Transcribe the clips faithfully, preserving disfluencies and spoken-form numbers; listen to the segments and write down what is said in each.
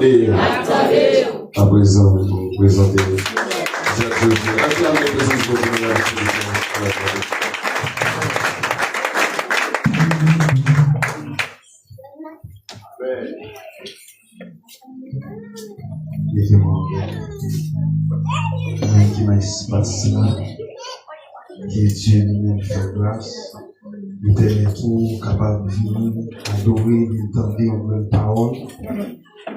N ap tande w. Aprezan, nou prezante Dyak Jozye. Aklame prezans Bondye nan lavi. Leve men w anlè. Mwen ki nan espas la, ke Dye li menm fè gras, li pèmèt ou kapab vini adore, vin tande yon bèl pawòl.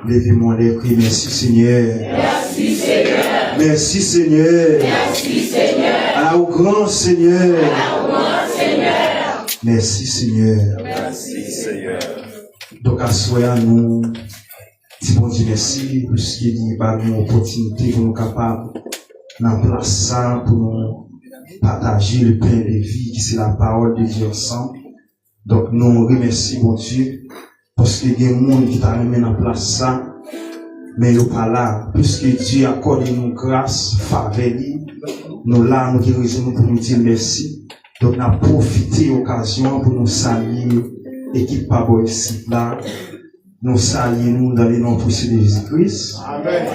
Leve men w anlè, kriye, mèsi Senyè. Mèsi Senyè. Mèsi Senyè. Mèsi Senyè. A ou gran Senyè. A ou gran Senyè. Mèsi Senyè. Mèsi Senyè. Donk, aswè a, nou di Bondye mèsi, piske li ba nou opòtinite pou nou kapab nan plas sa, pou nou pataje le pain de vie, ki se la parole de Dieu ansanm. Donk, nou remèsye Bondye, paske gen moun ki ta renmen nan plas sa, men yo pa la. Piske Dye akòde nou gras, favè li, nou la, nou gen rezon nou pou nou di l mèsi. Donk, n ap pwofite okazyon an pou nou salye ekip pa bò isit la. Nou salye nou dans le nom précieux de Jésus-Christ. Amèn.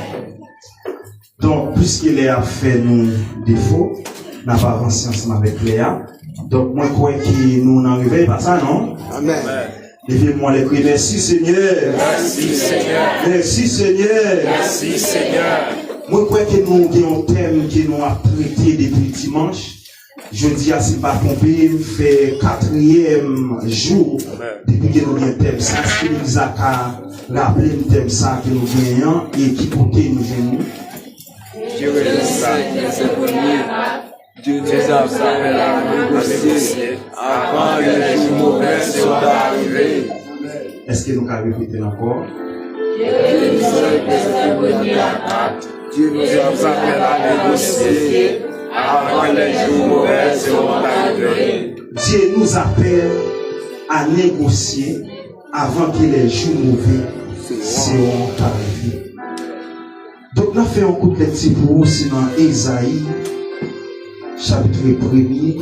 Donk, piske lè a fè nou defo, n ap avanse ansanm avèk lè a. Donk, mwen kwè ke nou nan revèy, pa sa, non? Amèn. Leve men w anlè, kriye, mèsi Senyè. Mèsi Senyè. Mèsi Senyè. Mèsi Senyè. Mwen kwè ke nou gen yon tèm ke nou ap trete depi dimanch. Jodi a, si m pa twonpe m, fè katriyèm jou depi ke nou gen tèm sa. Èske legliz la ka raple n tèm sa ke nou genyen an e ki kote nou jwenn li? Dieu nous appelle à ses premiers actes. Dieu nous appelle à négocier avant que les jours mauvais soient arrivés. Èske nou ka repete l ankò? Dieu nous appelle à négocier avant que les jours mauvais seront arrivés. Dieu nous appelle à négocier avant que les jours mauvais seront arrivés. Donk, n ap fè yon kout lekti pou ou, se nan Ezayi, chapit premye,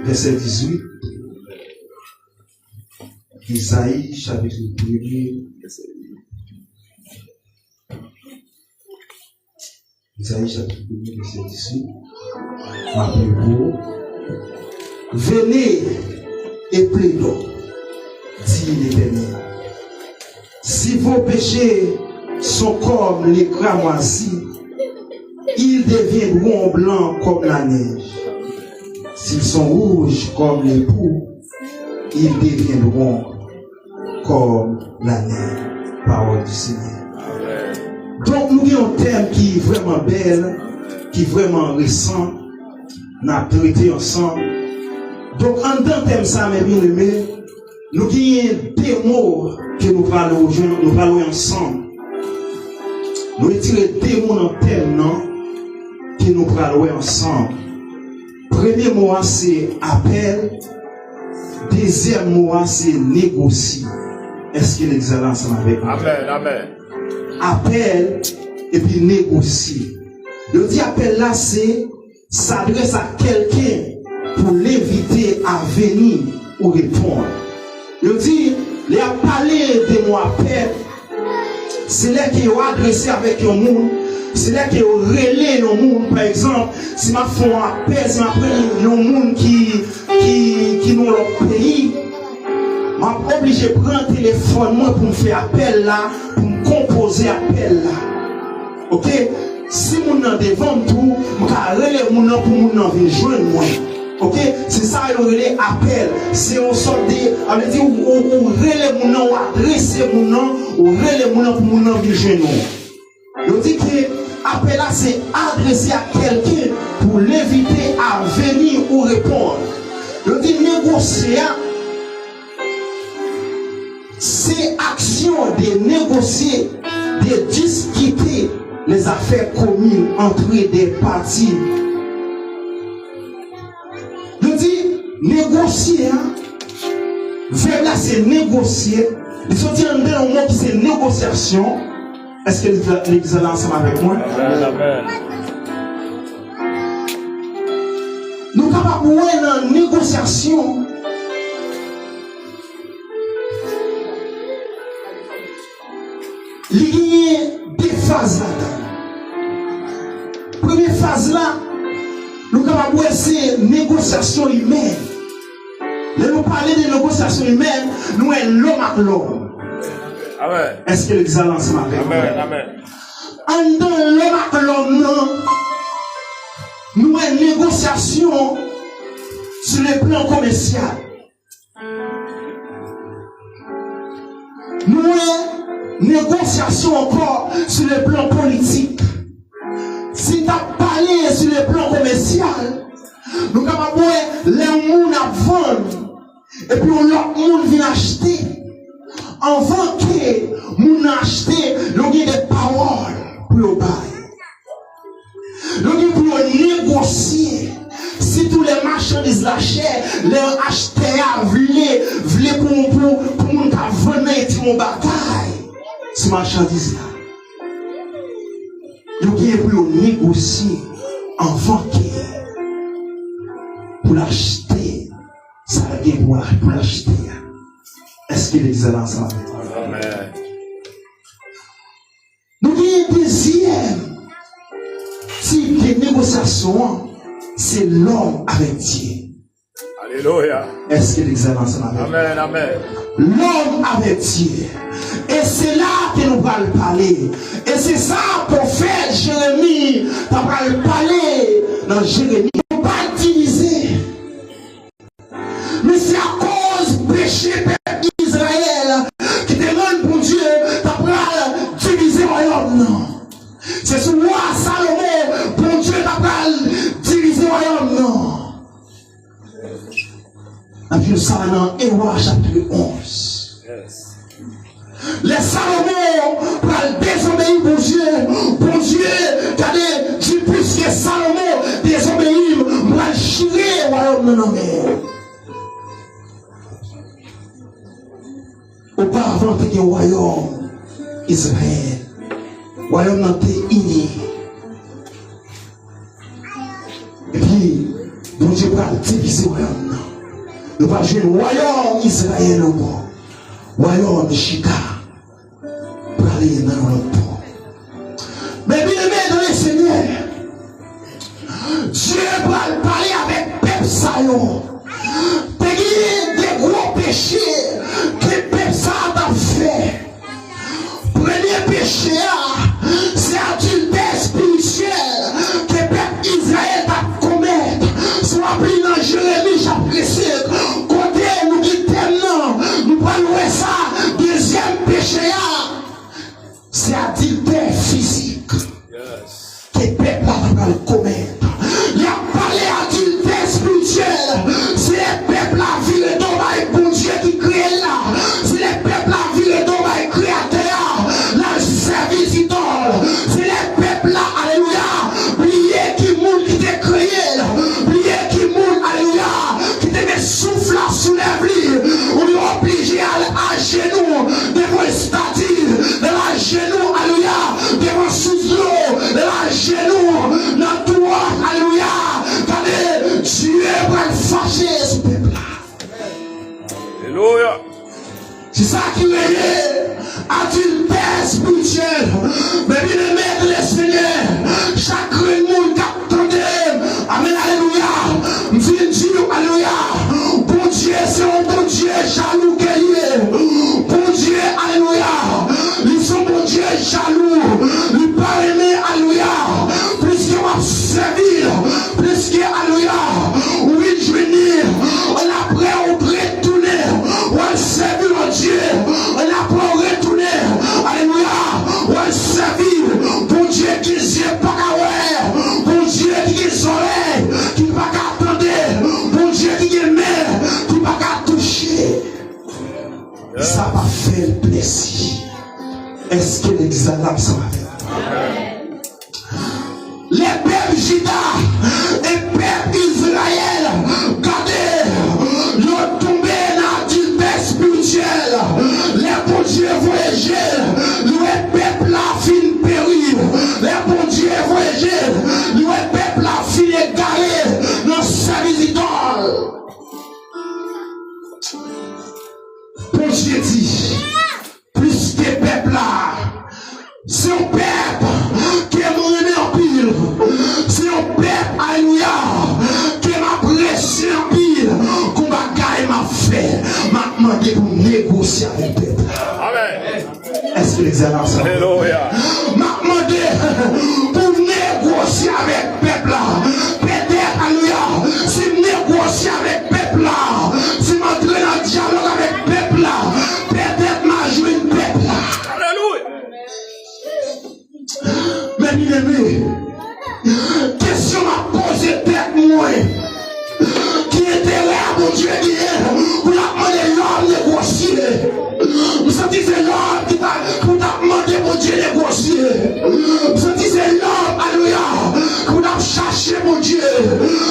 vèsè dizuit. Ezayi, chapit premye, Ezayi, chapit premye, vèsè dizuit. M ap li pou ou. Venez et plaidons, dit l'Éternel. Si vos péchés sont comme les cramoisis, ils deviendront blancs comme la neige. S'ils sont rouges comme l'époux, ils deviendront comme la neige. Parole du Seigneur. Donk, nou gen yon tèm ki vrèman bèl, ki vrèman resan, n ap trete ansanm. Donk, anndan tèm sa, men byeneme, nou genyen de mo ke nou pral wè, nou pral wè ansanm. Nou retire de mo nan tèm nan ke nou pral wè ansanm. Premye mo a se apèl, dezyèm mo a se negosye. Èske legliz la ansanm avèk mwen? Amèn, amèn. Apèl epi negosye. Yo di apèl la se s'adresse à quelqu'un pour l'inviter à venir ou répondre. Yo di, lè y ap pale de mo apèl, se lè ke yo adrese avèk yon moun, se lè ke yo rele yon moun. Pa egzanp, si m ap fè yon apèl, si m ap rele yon moun ki, ki, ki nan lòt peyi, m ap oblije pran telefòn mwen pou m fè apèl la, pou m konpoze apèl la. Oke? Si moun nan devan m tou, m ka rele moun nan pou moun nan vin jwenn mwen. Oke? Se sa yo rele apèl. Se yon sòt de, sa vle di ou, ou, ou rele moun nan, ou adrese moun nan, ou rele moun nan pou moun nan vin jwenn ou. Yo di ke apèl la se adrese a kèlken pou lenvite a vini ou reponn. Yo di negosye a, c'est action de négocier, de discuter les affaires communes entre des parties. Yo di, negosye a, vèb la se negosye, li soti anndan yon mo ki se negosyasyon. Èske legliz la ansanm avèk mwen? Amèn, amèn. Nou kapab wè nan negosyasyon, Li genyen de faz ladan l. Premye faz la, nou kapab wè se negosyasyon imèn. Lè nou pale de negosyasyon imèn, nou wè lòm ak lòm. Amèn. Èske legliz la ansanm avèk mwen? Amèn, amèn. Anndan lòm ak lòm nan, nou wè negosyasyon sou le plan komèsyal. Nou wè negosyasyon ankò sou le plan politik. Si n t ap pale sou le plan komèsyal, nou kapab wè lè yon moun ap vann, epi yon lòt moun vin achte. Anvan ke moun nan achte, yo gen de pawòl pou yo bay. Yo gen pou yo negosye. Sitou lè machandiz la chè, lè achtè a vle, vle pou, pou, pou moun ka vann nan, e di yon bagay sou machandiz la. Yo gen pou yo negosye anvan ke pou l achte sa l gen pou l, pou l achte a. Èske legliz la ansanm avèk mwen? Amèn. Nou gen dezyèm tip de negosyasyon an, se lòm avèk Dye. Alelouya. Èske legliz la ansanm avèk mwen? Amèn, amèn. Lòm avèk Dye. E se la ke nou pral pale. E se sa pwofèt Jeremi ta pral pale nan Jeremi. Yo pa divize. Men se akoz peche pèp Izrayèl ki te rann Bondye ta pral divize wayòm nan. Se sou wa Salomon Bondye ta pral divize wayòm nan. N ap jwenn sa nan Ewa chapit onz. Lè Salomon pral dezobeyi Bondye, Bondye gade di, piske Salomon dezobeyi m, m pral chire wayòm nan nan men l. Oparavan, te gen wayòm Izrayèl. Wayòm nan te ini. Epi, Bondye pral divize wayòm nan. Nou pral jwenn wayòm Izrayèl ankò. Wayòm Jida prale nan yon lòt bò. Men byeneme nan Lesenyè, Dye pral pale avèk pèp sa yo. Te gen de gwo peche ke pèp sa a t ap fè. Premye peche a, se adiltè espirityèl ke pèp Izrayèl t ap komèt. Si w ap li nan Jeremi chapit senk, kote nou gen tèm nan, nou pral wè sa. Dezyèm peche a, se adiltè fizik ke pèp la ta pral komèt. Y ap pale adiltè espirityèl. Si lè pèp la vire do bay Bondye ki kreye l la, si lè pèp la vire do bay Kreyatè a, l al sèvi zidòl, si lè pèp la, alelouya, bliye ki moun ki te kreye l, bliye ki moun, alelouya, ki te met souf la sou lèv li, ou li oblije al ajenou devan estati, l al ajenou, alelouya, devan sous dlo, l al ajenou nan twòn, alelouya. Gade, Dye pral fache sou pèp la. Alelouya. Se sa ki rele adiltè espirityèl. Men byeneme nan Lesenyè, chak grenn moun k ap tande m, amèn, alelouya, m vin di w, alelouya, Bondye se yon Bondye jalou ke l ye. Bondye, alelouya, li se yon Bondye jalou. Li pa renmen, alelouya, pliske w ap sèvi l, pliske, alelouya, ou vin jwenn li, annapre ou retounen, w al sèvi lòt dye, annapre ou retounen, alelouya, w al sèvi Bondye ke zye pa ka wè, Bondye ki gen zòrèy ki pa ka tande, Bondye ki gen men ki pa ka touche. Sa pa fè l plezi. Èske legliz la la ansanm avè m? Lè pèp Jida e pèp Izrayèl, gade, yo tonbe nan adiltè espirityèl. Lè Bondye voye je l, li wè pèp la fin peri. Lè Bondye voye je l, li wè pèp la fin egare nan sèvis idòl. Bondye di, piske pèp la negosye avèk pèp la. Amèn. Èske l egziste ansanm? Alelouya. M ap mande pou negosye avèk pèp la. Petèt, alelouya, si m negosye avèk pèp la, si m antre nan dyalòg avèk pèp la, petèt m a jwenn pèp la. Alelouya. Men byeneme, kesyon m ap poze tèt mwen, ki enterè Bondye genyen pou l ap mande lòm negosye? M santi se lòm ki ta, pou t ap mande Bondye negosye. M santi se lòm, alelouya, pou t ap chache Bondye.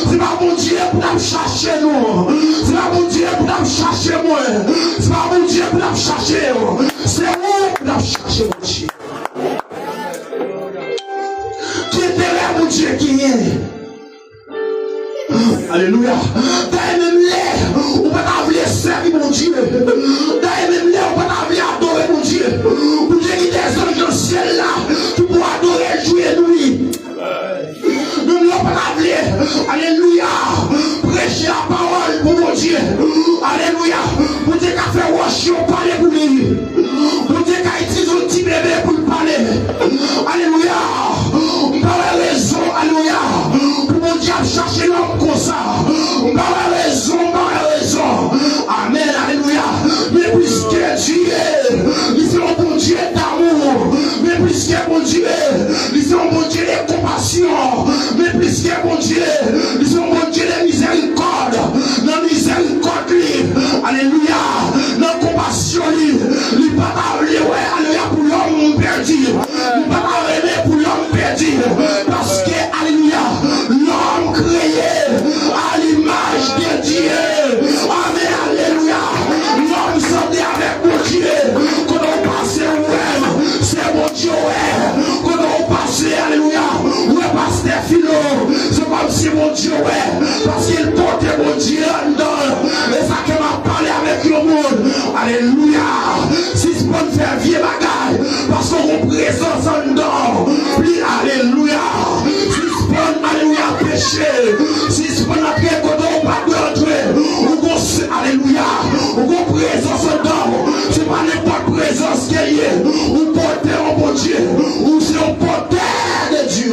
Se pa Bondye pou t ap chache nou. Se pa Bondye pou t ap chache mwen. Se pa Bondye pou t ap chache yo. Se ou pou t ap chache Bondye. Ki enterè Bondye genyen? Alelouya. Dayè menm lè ou pa ta vle sèvi Bondye, dayè menm lè ou pa ta vle adore Bondye, Bondye gen de zanj nan syèl la ki pou adore l jou e nwi. Menm lè w pa ta vle, alelouya, preche lapawòl pou Bondye, alelouya, Bondye ka fè wòch yo pale pou li. Bondye ka itilize yon ti bebe pou l pale. Alelouya. M pa wè rezon, alelouya, pou Bondye ap chache lòm konsa. M pa wè rezon, m pa wè rezon. Amèn, alelouya. Men piske Dye, li se yon Bondye damou. Men piske Bondye, li se yon Bondye de konpasyon. Men piske Bondye, li se yon Bondye de mizèrikòd. Nan mizèrikòd li, alelouya, nan konpasyon li, li pa ta vle wè, alelouya, pou lòm pèdi. Li pa ta renmen pou lòm pèdi. Paske, alelouya, lòm kreye a limaj de Dye. Amèn, alelouya. Lòm sanble avèk Bondye. Kote w pase, ou wè m, se Bondye w wè. Kote w pase, alelouya, ou wè pastè Filo, se kòmsi Bondye w wè. Paske l pote Bondye anndan l. E sa ke m ap pale avèk yon moun. Alelouya. Sispann fè vye bagay. Paske w gon prezans anndan w. Pli, alelouya. Sispann, alelouya, peche. Sispann antre kote w pa dwe antre. Ou gon, alelouya. Ou gon prezans anndan w. Se pa nenpòt prezans ke l ye. Ou pote yon Bondye. Ou se yon pòtè de Dye.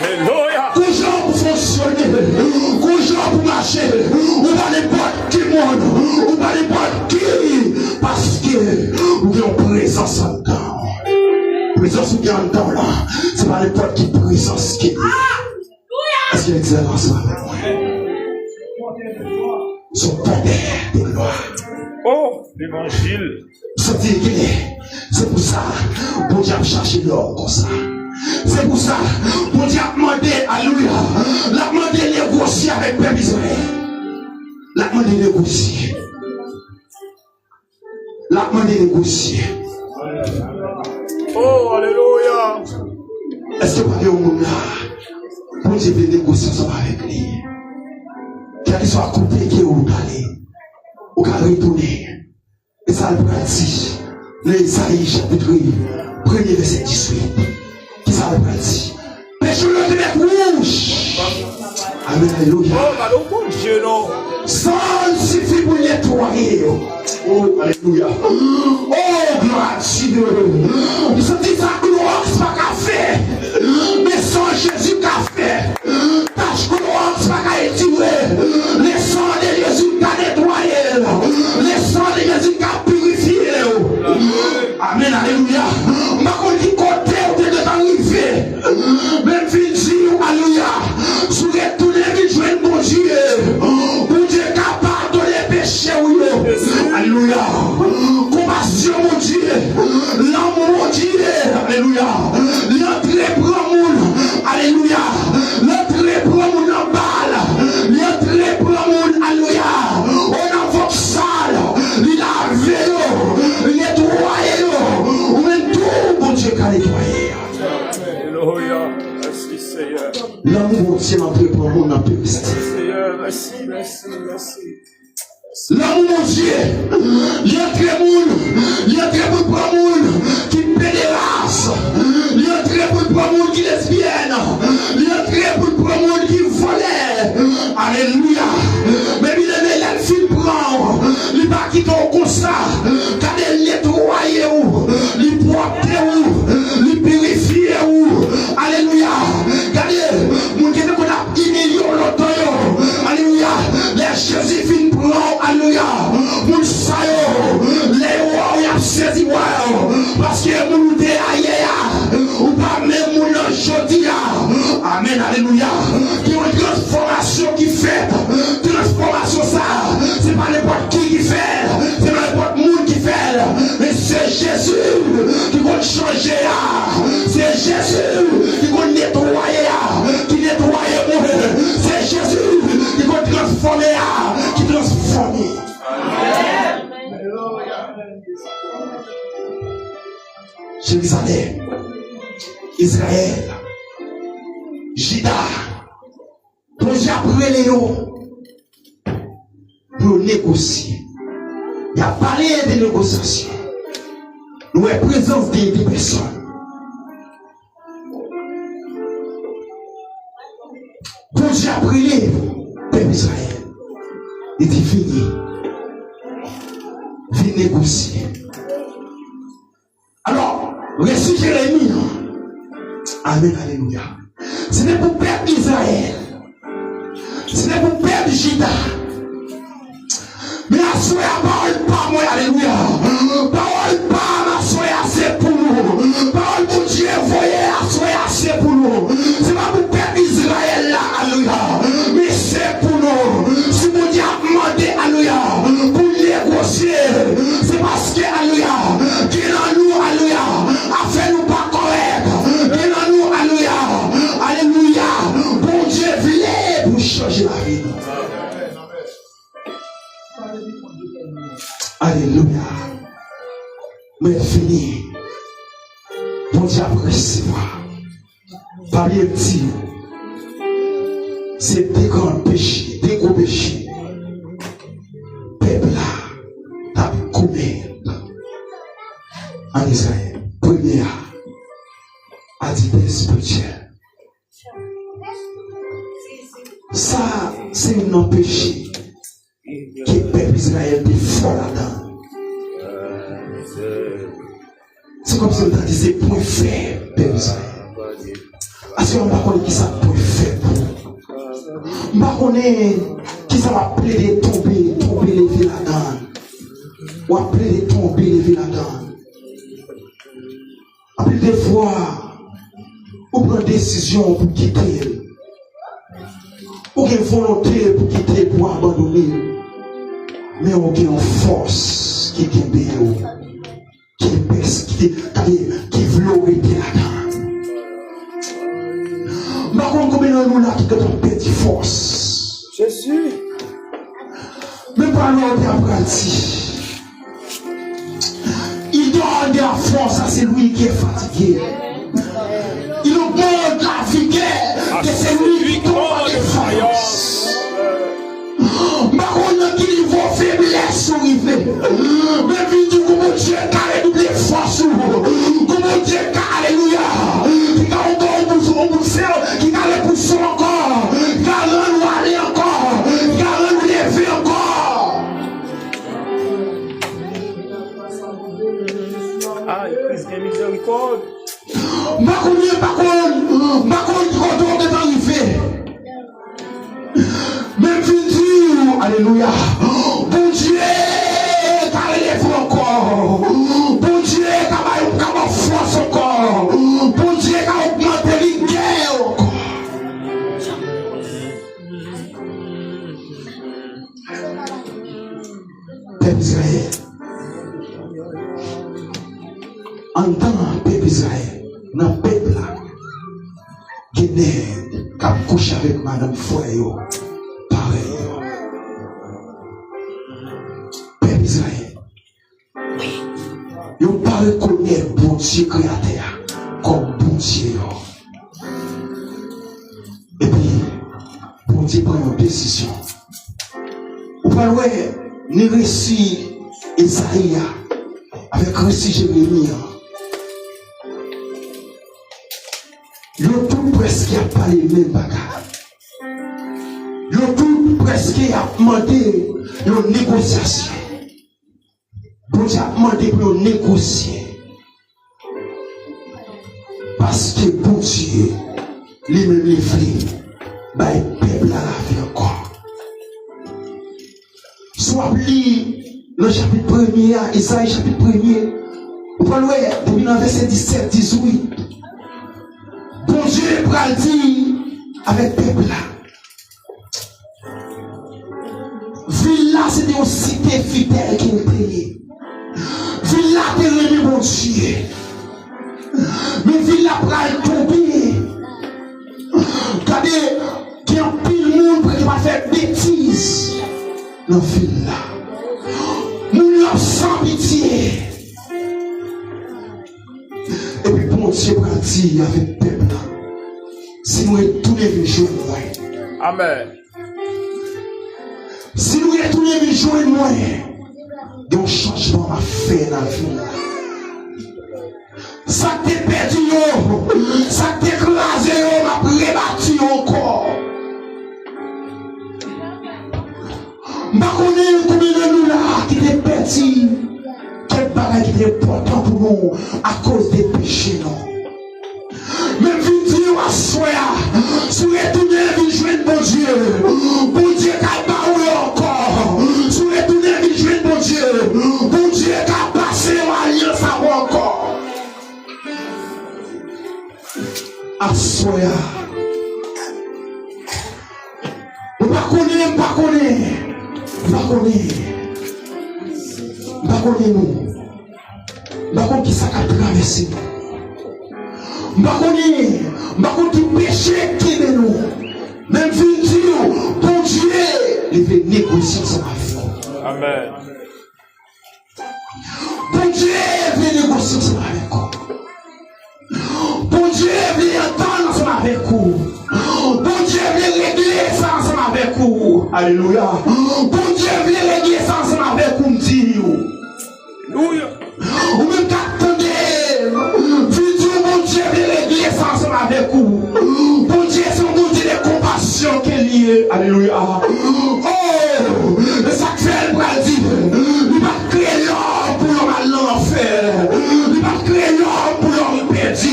Alelouya. Gon jan pou fonksyone. Gon jan pou mache. Ou pa nenpòt ki moun. Ou pa nenpòt ki. Paske ou gen yon prezans anndan w. Prezans ou gen anndan w la, se pa nenpòt ki prezans ki li. Èske l egziste ansanm avèk mwen? Se yon pòtè de glwa. Oh, levanjil. Santi li genyen. Se pou sa Bondye ap chache lòm konsa. Se pou sa Bondye ap mande, alelouya, l ap mande negosye avèk pèp Izrayèl. L ap mande negosye. L ap mande negosye. Oh, alelouya. Èske pa gen yon moun la? Bondye vle negosye ansanm avèk li. Kèlkeswa kote ke ou t ale, ou ka retounen. E sa l pral di nan Ezayi chapit premye, vèsè dizuit. Kisa l pral di? Peche w yo te mèt wouj. Amèn, alelouya. Oh, gade yon Bondye, non. San l sifi pou netwaye yo. Oh, alelouya. Oh, glwa a Dye. M santi sa Klowòks pa ka fè. Men san Jezi ka fè. Tach Klowòks pa ka etire. Le sang de Jésus ka netwaye l. Le sang de Jésus ka pirifye w. Amèn, alelouya. M pa konn ki kote w te gentan rive. Men m vin di w, alelouya. Si w retounen vin jwenn Bondye, Bondye ka padone peche w yo. Alelouya. Konpasyon Bondye, lanmou Bondye, alelouya, li antre pran moun, alelouya, li antre pran moun nan bal, li antre pran moun, alelouya, o nan voksal, li lave yo, li netwaye yo, ou menm tou, Bondye ka netwaye. Alelouya, mèsi Seyè. Lanmou Bondye antre pran moun nan peristil. Seyè, mèsi, mèsi, mèsi. Lanmou Bondye, li antre moun, li antre pou l pran moun ki pederas, li antre pou l pran moun ki lesbyèn, li antre pou l pran moun ki vòlè. Alelouya. Men byeneme, lè l fin pran w, li pa kite w konsa. Gade, l netwaye w, li pwòpte w, li pirifye w. Alelouya. Gade, moun ki te konn ap imilye w lontan yo. Alelouya. Lè Jezi fin pran w, alelouya. Moun sa yo, lè yo wè w, y ap sezi wè w. Paske moun ou te ye a, ou pa menm moun nan jodi a. Amèn, alelouya. Gen yon transfòmasyon ki fèt. Transfòmasyon sa, se pa nenpòt ki ki fè l, se pa nenpòt moun ki fè l. Men se Jezi ki konn chanje a. Se Jezi ki konn netwaye a, ki netwaye moun. Se Jezi ki konn transfòme a, ki transfòme. Jerizalèm, Izrayèl, Jida, Bondye ap rele yo pou yo negosye. Y ap pale de negosyasyon. Nou wè prezans de, de pèsòn. Bondye ap rele pèp Izrayèl. Li di, vini. Vin negosye. Alò, resi Jeremi an. Amèn, alelouya. Se te pou pèp Izrayèl. Se te pou pèp Jida. Men aswè a, pawòl pa mwen, alelouya. Pawòl pa m aswè a, se pou nou. Pawòl Bondye voye aswè a, se pou nou. Se pa pou pèp Izrayèl la, alelouya. Men se pou nou. Si Bondye ap mande, alelouya, pou negosye, se paske, alelouya, gen nan nou, alelouya, afè nou pa kòrèk. Gen nan nou, alelouya, alelouya, Bondye vle pou chanje lavi nou. Alelouya. Mwen fini. Bondye ap resevwa. Pa bliye m di, se de gran peche, de gwo peche pèp la t ap komèt ann Izrayèl. Premye a, adiltè espirityèl. Sa se youn nan peche ke pèp Izrayèl te fò ladan. Se kòmsi m ta di se pwen fèb pèp Izrayèl. Paske m pa konnen kisa pwen fèb ou. M pa konnen kisa w ap plede tonbe, tonbe leve ladan. W ap plede tonbe leve ladan. Anpil de fwa, ou pran desizyon pou kite l. Ou gen volonte pou kite l, pou abandone l. Men ou gen yon fòs ki kenbe w, ki pès-, ki, ki, ki vle w rete ladan. M pa konn konbyen nan nou la ki gentan pèdi fòs. Jezi. Men pawòl la te ap pral di. Il donne de la force à celui qui est fatigué. Il augmente la vigueur de celui qui tombe en défaillance. M pa konn nan ki nivo feblès ou rive. Men vin di kou Bondye ka redouble fòs ou. Kou Bondye ka, alelouya, ki ka ankò ou pou, ou pou sè, ki ka repouse w ankò, ki ka rann ou ale ankò, ki ka rann ou leve ankò. Ay, Kris gen mizerikòd. M pa konnen, m pa konn, m pa konn ki kote w gentan rive. Men m vin di w, alelouya, Bondye ka releve w ankò. Bondye ka bay, ka ba w fòs ankò. Bondye ka ogmante vigè w ankò. Pèp Izrayèl. Anndan pèp Izrayèl, nan pèp la, gen nèg k ap kouche avèk madanm frè yo, parèy yo. Pèp Izrayèl. Yo pa rekonèt Bondye Kreyatè a kòm Bondye yo. Epi, Bondye pran yon desizyon. Ou pral wè, ni resi Ezayi a, avèk resi Jeremi an, yo tout prèske ap pale menm bagay. Yo tout prèske ap mande yon negosyasyon. Bondye ap mande pou yo negosye. Paske Bondye, li menm, li vle bay pèp la lavi ankò. Si w ap li nan chapit premye a, Izayi chapit premye, ou pral wè, depi nan vèsè disèt, dizuit, Bondye pral di avèk pèp la. Vil la, se te yon site fidèl ke l te ye. Vil la te renmen Bondye. Men vil la pral tonbe. Gade, gen anpil moun ki pral fè betiz nan vil la. Moun yo ap san pitye. Epi Bondye pral di avèk pèp la, si nou retounen vin jwenn mwen. Amèn. Si nou retounen vin jwenn mwen, gen yon chanjman m ap fè nan vi w. Sa k te pèdi yo, sa k te kraze yo, m ap rebati yo ankò. M pa konnen konbyen nan nou la ki te pèdi kèk bagay ki te enpòtan pou nou akoz de peche nou. Men m vin di w aswè a, si w retounen vin jwenn Bondye, Bondye ka ba w yo ankò. Si w retounen vin jwenn Bondye, Bondye ka pase yon alyans avè w ankò. Aswè a, m pa konnen, m pa konnen, m pa konnen, m pa konnen nou. M pa konn kisa k ap travèse nou. M pa konnen, m pa konn ki peche k kenbe nou. Men m vin di w, Bondye, li vle negosye ansanm avè w. Amèn. Bondye vle negosye ansanm avèk ou. Bondye vle antann ansanm avèk ou. Bondye vle regle sa ansanm avèk ou. Alelouya. Bondye vle regle sa ansanm avèk ou, m di w. Alelouya. Ou menm k ap tande m, vin di w Bondye vle regle sa ansanm avèk ou. Bondye se yon Bondye de konpasyon ke li ye. Alelouya. Oh, e sa k fè l pral di, li pa t kreye lòm pou lòm al nan lanfè. Li pa t kreye lòm pou lòm pèdi.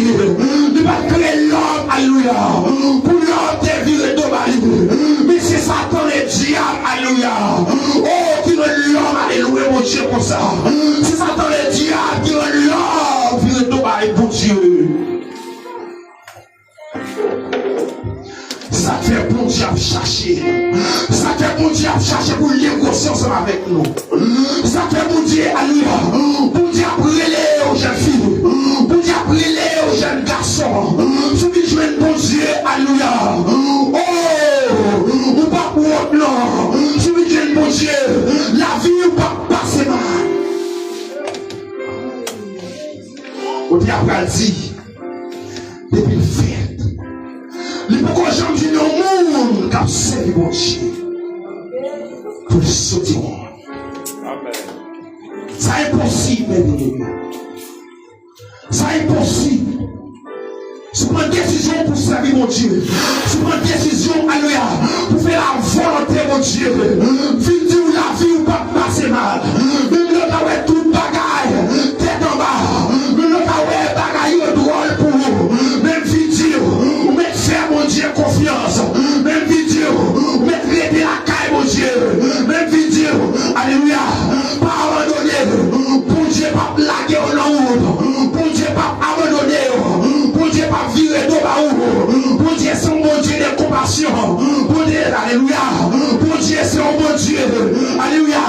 Li pa t kreye lòm, alelouya, pou lòm te vire do ba li. Men se Satan ledyab, alelouya. Oh, ki rann lòm, alelouya, Bondye konsa. Se Satan ledyab ki rann lòm vire do ba Bondye. Sa k fè Bondye ap chache. Sa k fè Bondye ap chache pou l negosye ansanm avèk nou. Sa k fè Bondye, alelouya, Bondye ap rele w, jèn fi. Bondye ap rele w, jèn gason. Si w vin jwenn Bondye, alelouya, oh, ou p ap wont non. Si w vin jwenn Bondye, lavi w p ap pase mal. Bondye ap pral di, depi l fèt, li poko janm jwenn yon moun k ap sèvi Bondye pou l soti wont. Amèn. Sa enposib, mezanmi. Sa enposib. Si w pran desizyon pou sèvi Bondye, si w pran desizyon, alelouya, pou fè lavolonte Bondye, vin di w lavi w p ap pase mal. Menm lè w ta wè tout bagay tèt anba, menm lè w ta wè bagay yo dwòl pou ou, men m vin di w, ou mèt fè Bondye konfyans. Men m vin di w, ou mèt rete lakay Bondye. Men m vin di w, alelouya, pa abandone. Bondye p ap lage w nan wout. Bondye p ap abandone w. Bondye p ap vire do ba ou. Bondye se yon Bondye de konpasyon. Bondye, alelouya. Bondye se yon Bondye, alelouya,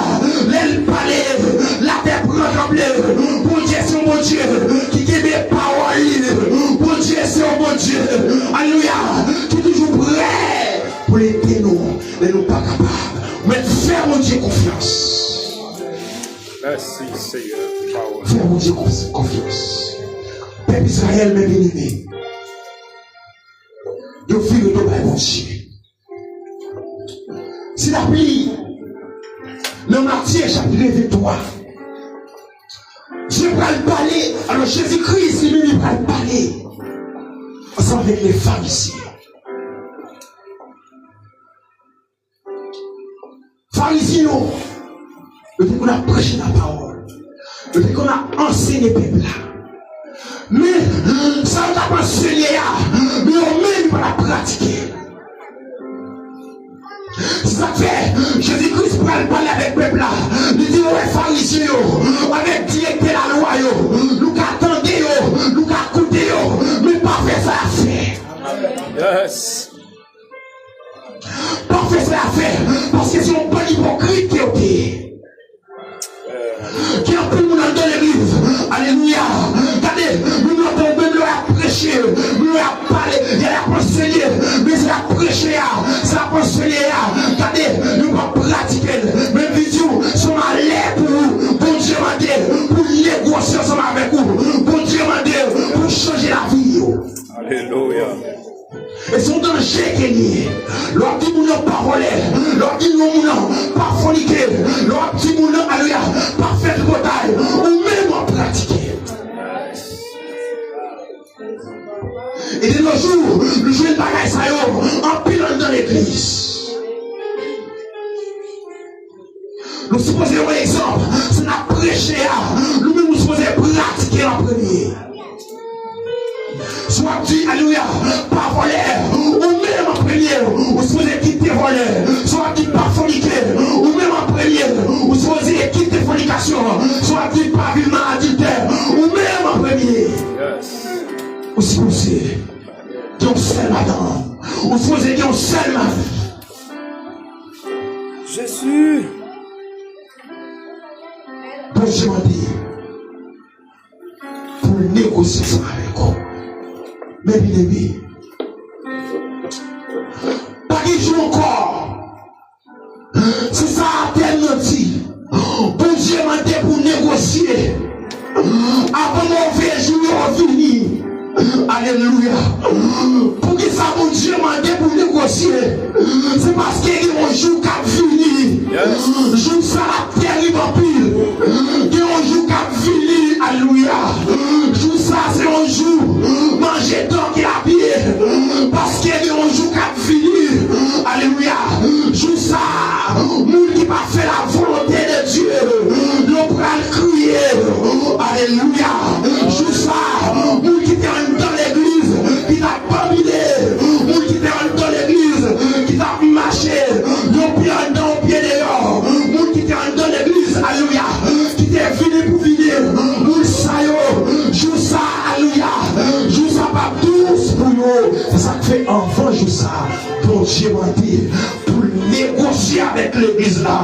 lè l pale, latè pran tranble. Bondye se yon Bondye ki kenbe pawòl li. Bondye se yon Bondye, alelouya, ki toujou prè pou l ede nou lè nou pa kapab. Men fè Bondye konfyans. Mèsi, Seyè, pou pawòl. Fè Bondye konf-, konfyans. Pèp Izrayèl, men byeneme, yo vire do bay Bondye. Si n ap li nan Matye chapit venntwa, Dye pral pale, alò Jezi Kris li menm li pral pale ansanm avèk lè Farizyen. Farizyen yo, yo te konn ap preche lapawòl. Yo te konn ap ansenye pèp la. Men, sa yo t ap ansenye a, men yo menm yo pa t ap pratike l. Se sa k fè, Jezi Kris pral pale avèk pèp la. Li di, yo wè Farizyen yo, avèk direktè lalwa yo, nou ka tande yo, nou ka koute yo, men pa fè sa y ap fè. Yes. Pa fè sa y ap fè, paske se yon bann ipokrit ke yo te ye. Gen anpil moun anndan legliz. Alelouya. Gade, moun yo menm lè y ap preche, moun yo y ap pale, y ap ansenye, men sa y ap preche a, sa y ap ansenye a, gade, yo p ap pratike l. Men m vin di w, se yon malè pou ou. Bondye mande pou l negosye ansanm avèk ou. Bondye mande pou l chanje lavi w. Alelouya. E se yon danje ke l ye. Lè w ap di moun nan pa vòlè, lè w ap di yon moun nan pa fònike, lè w ap di moun nan, alelouya, pa fè tripotay, ou menm w ap pratike. E de nos jours, nou jwenn bagay sa yo anpil anndan legliz. Nou sipoze yon egzanp, sa n ap preche a, nou menm nou sipoze pratike l an premye. Si w ap di, alelouya, pa vòlè, ou menm an premye, ou sipoze kite vòlè. Si w ap di pa fònike, ou menm an premye, ou sipoze kite fònikasyon. Si w ap di pa viv nan adiltè, ou menm an premye. Ou sipoze gen yon sèl madanm, ou sipoze gen yon sèl mari. Jezi. Bondye mande pou l negosye ansanm avèk ou. Men byeneme, pa gen jou ankò. Se sa tèm nan di. Bondye mande pou negosye avan move jou yo vini. Alelouya. Poukisa Bondye mande pou negosye? Se paske gen yon jou k ap vini. Jou sa l ap terib anpil. Gen yon jou k ap vini. Alelouya. Jou sa se yon jou manje dan ke l ap ye. Paske gen yon jou k ap vini. Alelouya. Jou sa, moun ki pa fè la volonte de Dye, yo pral kriye. Alelouya. Jou sa, moun ki te anndan legliz, ki t ap banbile, moun ki te anndan legliz, ki t ap mache, yon pye anndan, yon pye deyò, moun ki te anndan legliz, alelouya, ki te vini pou vini, moun sa yo, jou sa, alelouya, jou sa p ap dous pou yo. Se sa k fè anvan jou sa, Bondye mande pou l negosye avèk legliz la.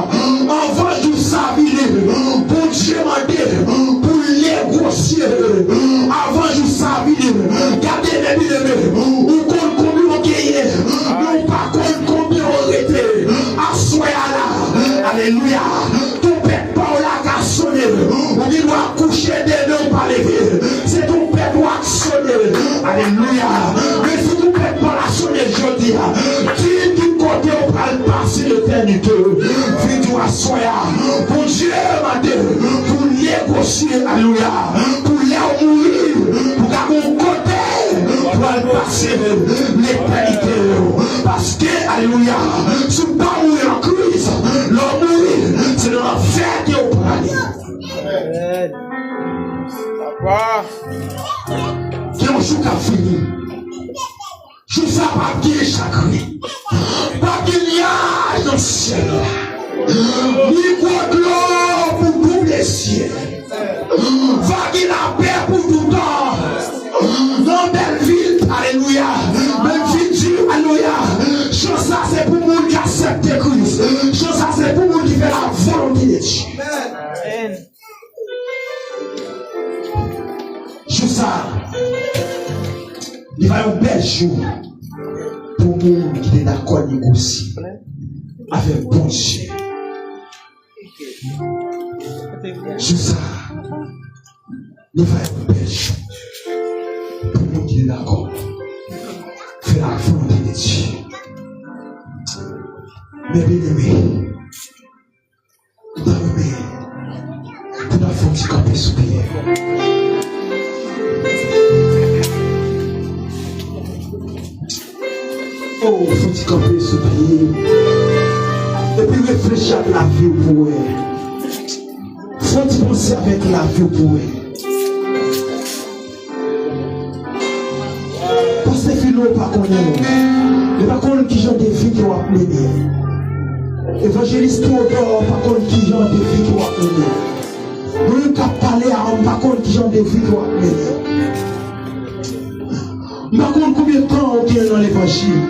Anvan jou sa vini, Bondye mande pou l negosye. Avan jou sa vini, gade, men byeneme, ou konn konbyen w genyen, men ou pa konn konbyen w rete. Aswè a la, alelouya, twonpèt pa w la ka sonnen. Ou gen dwa kouche demen, ou pa leve. Se twonpèt ou a k sonnen. Alelouya. Men si twonpèt pa w la sonnen jodi a, di m ki kote ou pral pase letènite. Vin di w aswè a, Bondye mande pou negosye, alelouya, pou lè w mouri, pou ka gen yon kote pou al pase letènite. Paske, alelouya, si w pa mouri an Kris, lè w mouri, se nan lanfè ke w prale. Amèn. Papa. Gen yon jou k ap vini. Jou sa p ap gen chagren. P ap gen nyaj nan syèl la. Ni gwo dlo pou double zye. Va gen lapè pou toutan. Nan bèl vil, alelouya. Men vin di, alelouya. Jou sa se pou moun ki aksepte Kris. Jou sa se pou moun ki fè la volonte de Dye. Jou sa, li va yon bèl jou pou moun ki te dakò negosye avèk Bondye. Jou sa, li va yon bèl jou pou moun ki te dakò fè la volonte de Dye. Men byeneme, Mwen ta renmen pou n ap fè yon ti kanpe sou pye. Oh, fè yon ti kanpe sou pye. Epi reflechi ak lavi w pou wè. Fè yon ti panse. avèk lavi w pou wè. Pastè Filo pa konnen, li pa konn ki jan de vi ke w ap mennen. Evanjelis Teodò pa konn ki jan de vi ke w ap mennen. Moun k ap pale a w pa konn ki jan de vi ke w ap mennen. M pa konn konbyen tan w gen nan levanjil.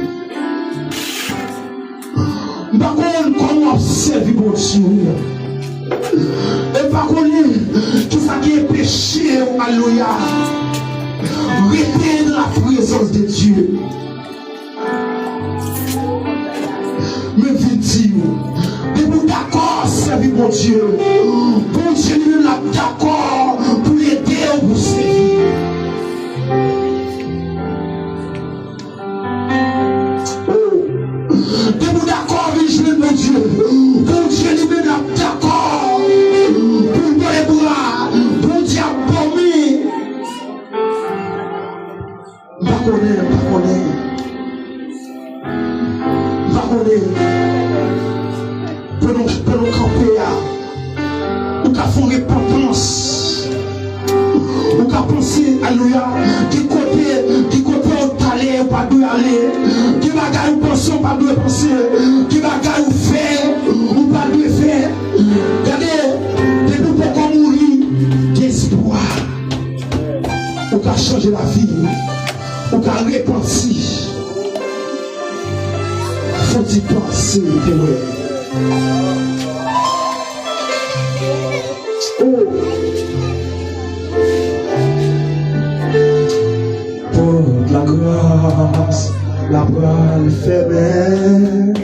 M pa konn kòman w ap sèvi Bondye. E m pa konnen kisa ki enpeche w, alelouya, rete nan la prezans de Dye. Men vin di w, depi w dakò sèvi Bondye, Bondye li menm l ap dakò pou l ede w pou sèvi. Oh. Depi w dakò vin jwenn Bondye, Bondye li menm l ap dakò pou l ba w bra, Bondye ap ba w men. M pa konnen, m pa konnen. M pa konnen. Pandan, pandan w kanpe a, ou ka fè yon repantans. Ou ka panse, alelouya, gen kote, gen kote ou t ale, ou pa dwe ale. Gen bagay ou panse, ou pa dwe panse. Gen bagay ou fè, ou pa dwe fè. Gade, depi w poko mouri, gen espwa. Ou ka chanje lavi. Ou ka repanti. Fò ti panse te wè. Oh. Pòt lagras la pral fèmen.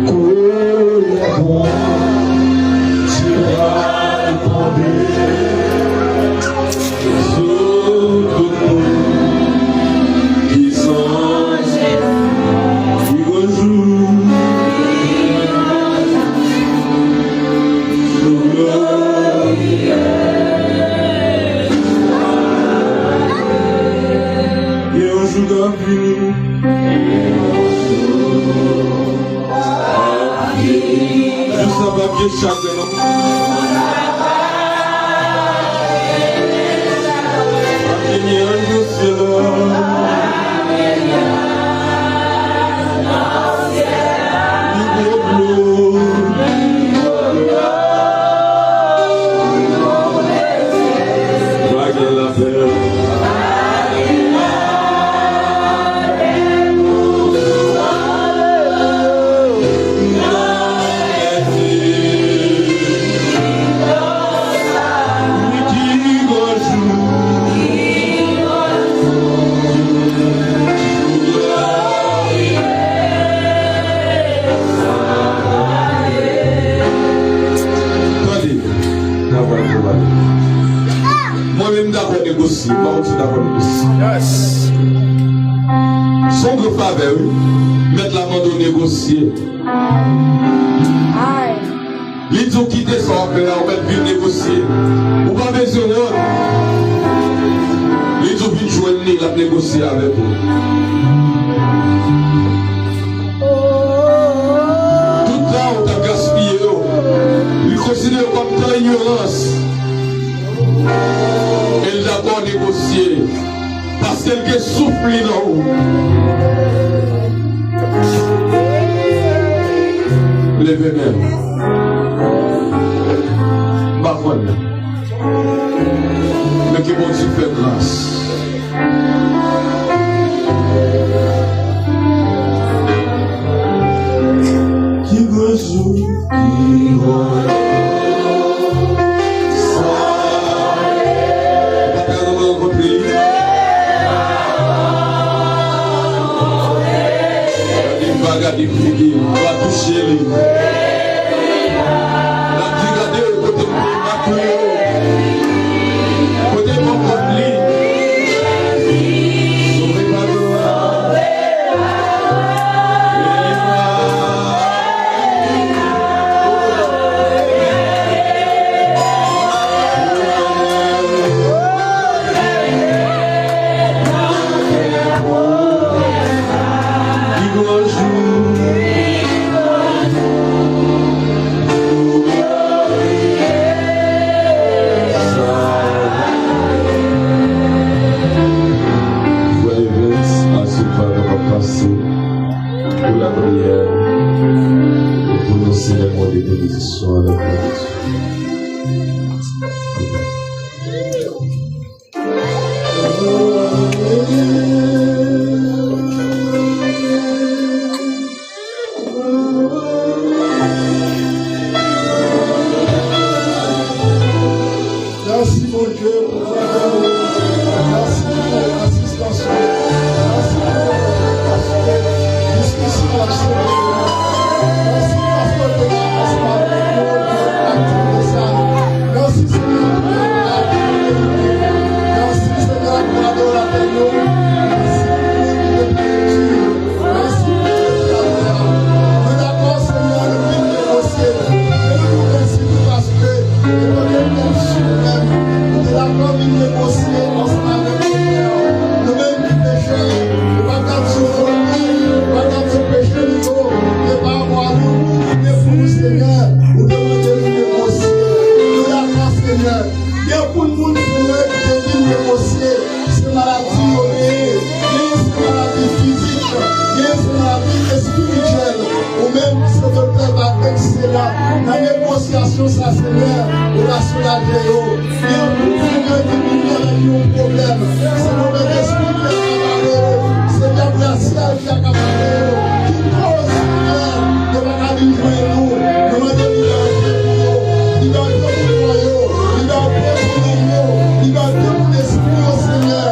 Kolè Bondye pral tonbe sou tout moun ki sonje pi gwo jou. Sou glorye. Gen yon jou k ap vini. Jou sa p ap gen chagren non. P ap gen nyaj nan syèl la. Ni gwo dlo. Pa gen lapè. Tande, travay pou pale. Mwen menm dakò negosye, pa konn si dakò negosye. Yes. Se yon gran favè, wi. Mèt la mande w negosye. Ay. Li di w kite sa w ap fè a, ou mèt vin negosye. Ou pa bezwen wont. Li di w vin jwenn li, l ap negosye avèk ou. Tout tan ou t ap gaspiye yo, li konsidere yo kòm tan inyorans. E l dakò negosye. Paske l gen souf li nan ou. Leve men. M pa konn. Men ke Bondye fè gras. Ki gwo jou, ki gwo jou. Sa. Ou pa ta renmen rankontre li? Gade m pa gade figi l, m pa touche li. L ap di, gade kote m peye mak li yo. Kote m pran kòb li. Mèsi pou asistans ou. Mèsi pou paske diskisyon ap sove. Mèsi paske w te la ansanm avèk nou pou aktivite sa. Mèsi, Senyè, pou ladivizyon. Mèsi, Senyè, pou adoratè yo. Mèsi pou moun ki te peye di yo. Mèsi pou tout travay la. Mwen dakò, Senyè, nou vin negosye. E nou di w mèsi tou paske, etanke nou menm sou nou menm, nou te dakò vin negosye ansanm avèk Senyè. Nou menm ki pechè, nou pa t ap di w fòt nou, nou pa t ap di w peche nou yo, men pa rapò a nou, men pou nou, Senyè, ou te mande nou negosye. Nou dakò, Senyè. Gen anpil moun, Senyè, ki te vin negosye. Se maladi yo genyen. Genyen se maladi fizik, genyen se maladi espirityèl. Ou menm ki se doktè pa ekselan, nan negosyasyon sa, Senyè, ou ka soulaje yo. Gen anpil moun, Senyè, ki vini avèk yon pwoblèm. Se movèzespri ki akapare yo. Se dyab rasyal ki akapare yo. Ki koz, Senyè, yo pa ka vin jwenn ou. Nou mande libète pou yo, libète pou kò yo, libète pou nanm yo, libète pou lespri yo, Senyè.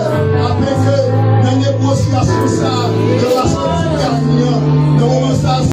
Afenke nan negosyasyon sa, yo